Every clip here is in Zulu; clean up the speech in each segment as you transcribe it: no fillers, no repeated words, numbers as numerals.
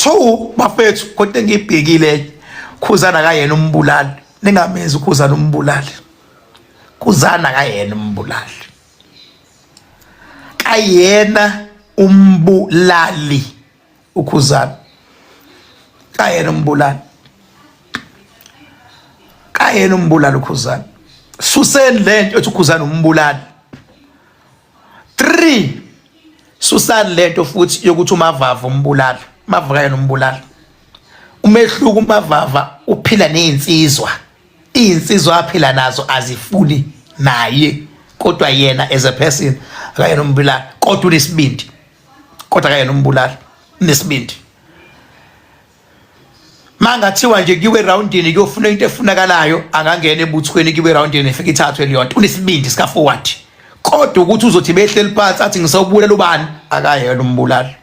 Two bafethu, kodwa engiyibhekile, Khuzana kayena umbulali, ningamenzi uKhuzana umbulali. Khuzana kayena umbulali, kayena umbulali uKhuzana, kayena umbulali, kayena umbulali uKhuzana. Suseni lento ethi uKhuzana umbulali. 3 susani lento futhi yokuthi uMavava umbulali. Mavava yena umbulali. Umehluko, uMavava uphila nezinsizwa, izinsizwa aphila nazo azifuni naye, kodwa yena as a person akayena umbulali, kodwa unesibindi, kodwa akayena umbulali, unesibindi. Mangathiwa nje kuyiwe eroundini kuyofuna into efunakalayo, angangena ebuthweni, kuyiwe eroundini, ifike ithathwe leyo nto. Unesibindi sika forward, kodwa ukuthi uzothi behleli phansi athi ngisawubulela ubani, akayena umbulali.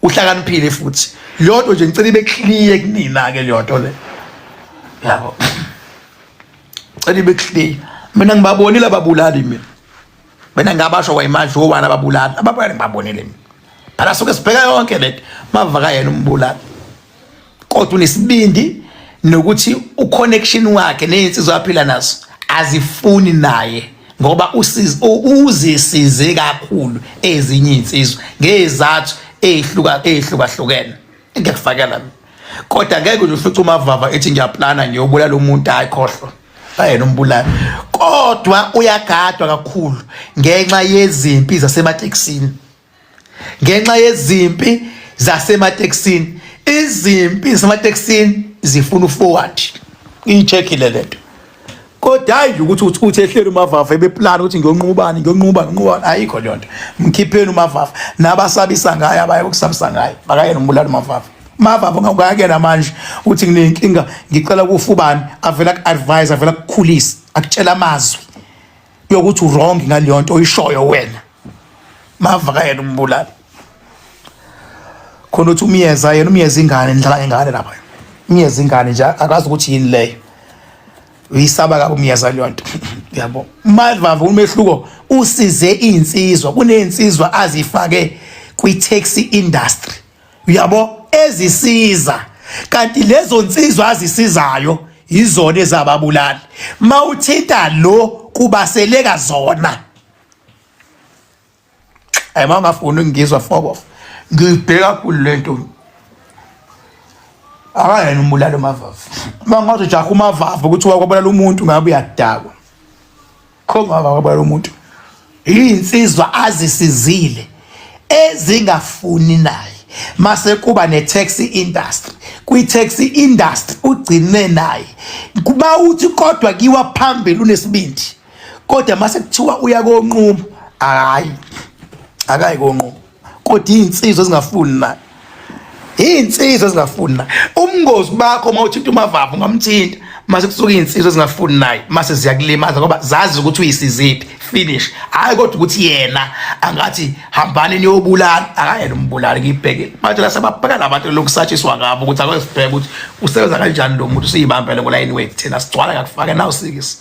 Uhlakaniphile futhi leyo nto nje, ngicela ibe clear kunina ke leyo nto le, yabo, cela ibe clear. Mina ngibabonile ababulali, mina ngabasho kwayimanje obani ababulali, ababulali ngibabonile mina. Phela suke sibheka yonke lento. Mavaka yena umbulali, kodwa unesibindi nokuthi uconnection wakhe nezinsizwa aphila nazo azifuni naye, ngoba uzisize kakhulu ezinye izinsizwa ngezathu ezihluka ezihlukahlukene. Ngiyakufakela mina, kodwa ngeke nje ufice uMavava ethi ngiyaplana ngiyobulala umuntu. Hayi, khohlwa, ayena umbulali, kodwa uyagadwa kakhulu ngenxa yezimpi zasematekisini, ngenxa yezimpi zasematekisini. Izimpi zasematekisini zifuna uforward, iyicheckile lento. Kodwa hayi nje ukuthi uthi ehleli uMavava ebeplan ukuthi ngiyonqubani, ngiyonqubani, nqubani, ayikho leyo nto. Mkhipheni uMavava, nabasabisa ngaye abaye ukusabisa ngaye, bakayena umbulali uMavava. Mavava ungakuyena manje uthi nginenkinga, ngicela kufubani, avela ku-advise, avela kukhulisa, akutshela amazwi yokuthi uwrong ngaleyo nto oyishoyo wena. Mava kayena umbulali. Khona uthi umyeza, yena umyeza ingane, nidlala ngengane lapha, umyeza ingane nje, akazi ukuthi yini leyo, uyisaba kabi umyeza leyo nto, yabo. Mavava umehluko, usize insizwa, kunezinsizwa azifake kwi-taxi industry, uyabo, ezisiza, kanti lezo nsizwa azisizayo yizona ezababulali. Mawuthinta lo kubaseleka zona. Ayi, uma ungafuni ukungizwa, fuck off. Ngiyibheka kakhulu lento, akayena umbulali uMavava. Uma ngathi jaha uMavava ukuthi wakwabulala umuntu, ngabe uyadakwa. Khonga wakwabulala umuntu, iyinsizwa azisizile ezingafuni naye. Mase kuba ne-taxi industry, kwi-taxi industry ugcine naye kuba uthi kodwa kiwa phambili, unesibindi, kodwa mase kuthiwa uya konquma, hayi, akayi konquma, kodwa iy'nsizwa ezingafuni naye, iy'nsizwa ezingafuni naye. Umngozi bakho uma uthinta uMavava, ungamthinta, mase kusuka iy'nsizwa ezingafuni naye, mase ziyakulimaza ngoba zazi ukuthi uyisiziphi, finish. Hhayi, kodwa ukuthi yena angathi hambani niyobulala, akayena umbulali. Ngiyibhekile manje la, sebabheka labantu lokusatshiswa ngabo ukuthi akwesibheke ukuthi usebenza kanjani lo muntu, siyibambele kulayini wethu thina, sigcwala ngakufake nawu sikisi.